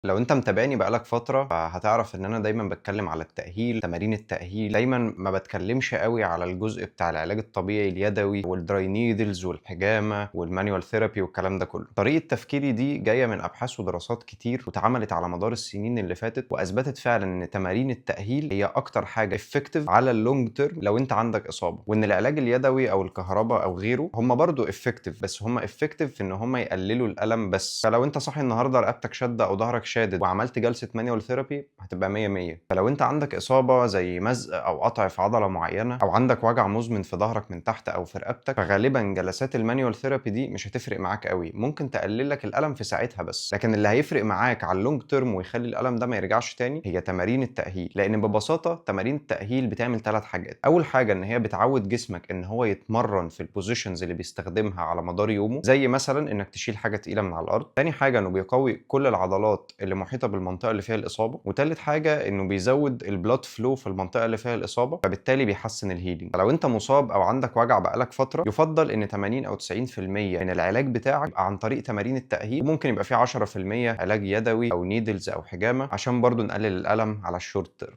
لو أنت متابعني بقى لك فترة، فهتعرف إن أنا دايمًا باتكلم على التأهيل، تمارين التأهيل، دايمًا ما باتكلمش أوي على الجزء بتاع العلاج الطبيعي اليدوي وال dry needles والحجامة وال manual therapy والكلام ده كله. طريقة تفكيري دي جاية من أبحاث ودراسات كتير واتعملت على مدار السنين اللي فاتت، وأثبتت فعلًا إن تمارين التأهيل هي أكتر حاجة effective على ال long term لو أنت عندك إصابة، وإن العلاج اليدوي أو الكهربا أو غيره هم برضه effective، بس هم effective في إن هم يقللوا الألم بس. فلو أنت صاحي النهارده رقبتك شادة أو ضهرك شادد وعملت جلسة manual therapy هتبقى 100 100. فلو انت عندك اصابة زي مزق او قطع في عضلة معينة او عندك وجع مزمن في ظهرك من تحت او في رقبتك، فغالبا جلسات ال manual therapy دي مش هتفرق معاك قوي، ممكن تقلل لك الالم في ساعتها بس، لكن اللي هيفرق معاك على ال long term ويخلي الالم ده ما يرجعش تاني هي تمارين التأهيل. لان ببساطة تمارين التأهيل بتعمل ثلاث حاجات. اول حاجة ان هي بتعود جسمك ان هو يتمرن في ال positions اللي بيستخدمها على مدار يومه، زي مثلا انك تشيل حاجة تقيلة من على الارض. تاني حاجة انه بيقوي كل العضلات اللي محيطه بالمنطقة اللي فيها الاصابه. وتالت حاجة انه بيزود ال blood flow في المنطقة اللي فيها الاصابه، فبالتالي بيحسن ال healing. فلو انت مصاب او عندك وجع بقالك فتره، يفضل ان 80 او 90% من العلاج بتاعك يبقى عن طريق تمارين التاهيل، وممكن يبقى فيه 10% علاج يدوي او needles او حجامة عشان برضو نقلل الالم على ال short term.